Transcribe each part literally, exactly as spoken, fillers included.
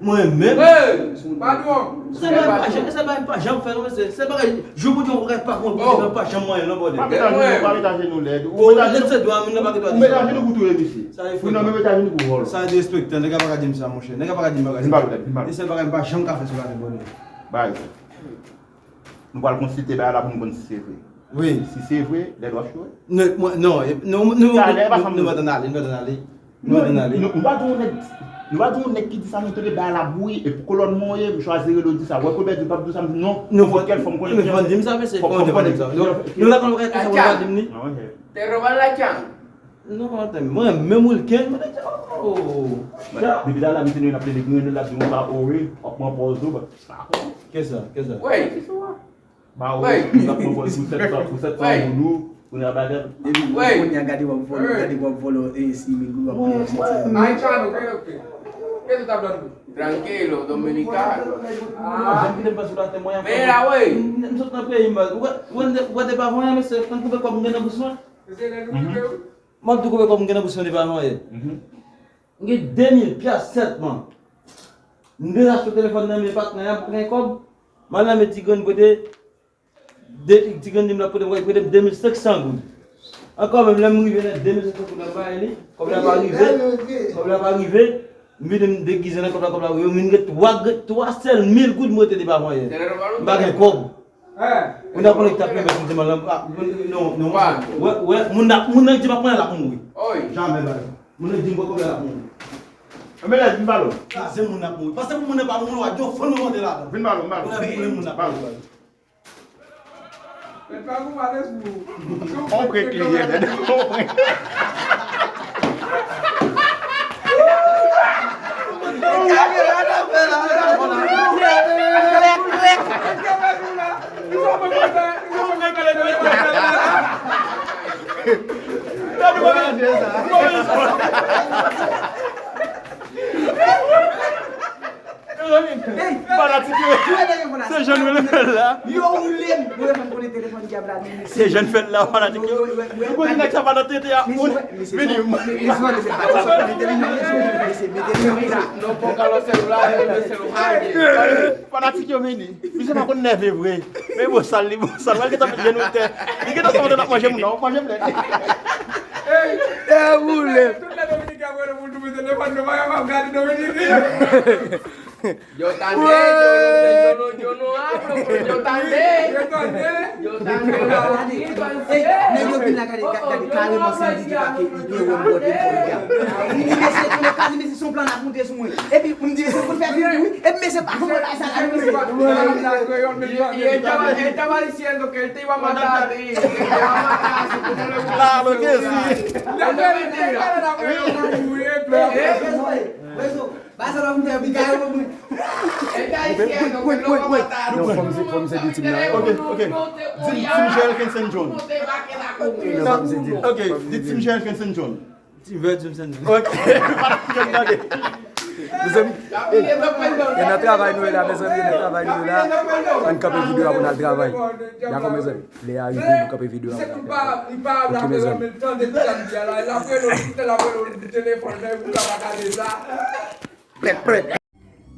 Mwen menm? Hey! Patwon! Sèl bagay pa janm, sèl bagay pa janm fè non, mesye. Sèl bagay, jou pou di yon bagay pa konn pou di pa janm manyen non, bòdè. Pa met ajenou, pa met ajenou lèd. Ou met ajenou. Lèd se dwa moun nan pa gen dwa di sa. Ou met ajenou pou touye misye. Sa e frekans. Non, men met ajenou pou vòlò. Sa e derespektan, nèg la pa ka di m sa, monchè. Nèg la pa ka di m bagay sa. Vin ba lòt, vin ba lòt. E sèl bagay pa janm ka fè sou lavi, bòdè. Bay. Nou pral konsilte bagay la pou nou konn si se vre. Wi. Si se vre, lè nou ap chwe. Non, mwen, non, e, non, nou, nou, nou, nou pa tann ale, nou pa tann ale. Nou pa tann ale. Nou, nou pa di yon nèg, nou pa di yon nèg ki di sa, nou tande bagay la bouyi, e pou kolòn mwen ye, m chwazi rele w di sa. Wè, Colbert di, p ap di sa, m di non. Non, nenpòt kèl fòm konnen. Men fò di m sa, mesye, fò di m sa. Nou la konn bagay konsa, fò di m li. Tè nòmal la, Chang. Non, atè, mwen menm Wilken, mwen te di, oh. Depi talè misye nou ap plede grenn, l ap di yon pa ore, w ap pran pòz ou, ba. Kisa? Kisa? Wi. Ba ore, l ap pran pòz pou sèt san, pou sèt san goud ou, pou n ap bagay. Epi kounye a gade w ap vòlò, gade w ap vòlò, e si mil goud w ap pran. Ay, Chano, kè, kè, kè tout ap dòmi. Tranquilo, Dominica. Ah, janm kite m pase la tè mwen. Men la, wi. M sot nan peyi m, ou wè, ou wè, ou wè depi avan yè, mesye, tann koupe kòb m gen nan bous mwen. Se lè nou rive, wi. M ap di w konbyen kòb m gen nan bous mwen depi avan yè. M gen de mil pyas sèlman. M deja achte telefòn nan men patnè a, m pa gen kòb. M al nan men ti grenn pote, de, ti grenn di m l ap pote, pote m de mil senk san goud. Ankò menm, lè m rive nan de mil senk san goud la, m bay li, kòb la pa rive, kòb la pa rive, m vini m degize nan kòb la, kòb la rive, m vin gen twa, twa sèl mil goud m rete depi avan yè. M pa gen kòb. Moun nan konnen ki t ap pèmèt m di m lan, ah, non, non, wè, wè, moun nan, moun nan di m ap pran l ap mouri. Jamè bay. Moun nan di m poko l ap mouri. Anben lè, vin ba l. Kraze moun ap mouri. Pase pou moun nan pa mouri, w a di yon fon nou monte ladan. Vin ba l, vin ba l. Moun nan vin moun ap mouri. Mèt pa gou malèz pou ou. On prank li ye, nèg. On prank. Fanatik yo, se jan nou vle fè l la. Yo, ou lem. Mwen menm konnen telefòn dyab la, men se jan fè l la, fanatik yo. Ou konnen nèg sa pa nan tete a. Vini. Fanatik yo vini. Misye pa konn nève vre. Men bosal, li bosal. Wè l gentan met je nou tè. Li gentan santi nan manje moun nan. Manje m lè. Tè boule. Tout lè Dominiken ap rele pou nou mete telefòn nou, pa kapab gade Dominiken. Yo tande, yo, yo, yo, yo, yo, yo tande. Yo tande. Yo tande. Ey, nèg yo vin la gade, gade, gade, kareman Sandy ki pa ke ide wè m bòde m fò li a. M di mesye, tou le ka, di mesye, se yon plan n ap moute sou mwen. Epi, m di mesye, pou l fè vire, wi. Epi, mesye, pa fè bagay sa la, mesye. Y estaba, estaba diciendo que él te iba a matar, y que te iba a matar, así como le gusta. Claro que sí. Eso es mentira. Eso es mentira. Ba sa la pou m fè, pi gaye pou mwen. Él está diciendo que él lo va a matar. Non, fò m se, fò m se di tim nan. Ok, ok. Di Tim Michel Kenson John. Non, fò m se di. Ok, di Tim Michel Kenson John. Ti Virgil Kenson John. Ok. Janm tande. Mezanmi, ey, e nan travay nou ye la, mezanmi, e nan travay nou ye la. Ann kanpe videyo a pou n al travay. Dakò, mezanmi. Lè a rive, nou kanpe videyo a pou n al travay. Ok, mezanmi.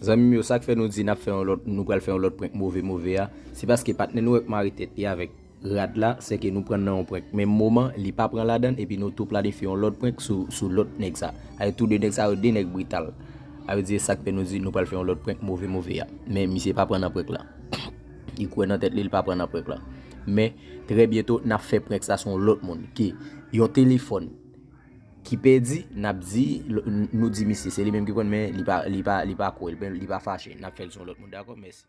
Zanmi m yo, sa k fè nou di n ap fè yon lòt, nou pral fè yon lòt prank move move a, se paske patnè nou wè k mare tèt li avèk rad la, sèke nou pran nan yon prank menm moman, li pa pran ladan l, epi nou tou planifye yon lòt prank sou, sou lòt nèg sa. Sa vle di tou de nèg sa yo, de nèg brital. Sa vle di sa k fè nou di nou pral fè yon lòt prank move move a. Men misye pa pran nan prank la. Li kwè nan tèt li, li pa pran nan prank la. Men trè byento, n ap fè prank sa sou yon lòt moun ki yon telefòn ki pèdi, n ap di, l-, n-, nou di misye, se li menm ki konn, men li pa, li pa, li pa kwè, li pa, li pa fache. N ap fè l sou yon lòt moun, dakò? Mèsi.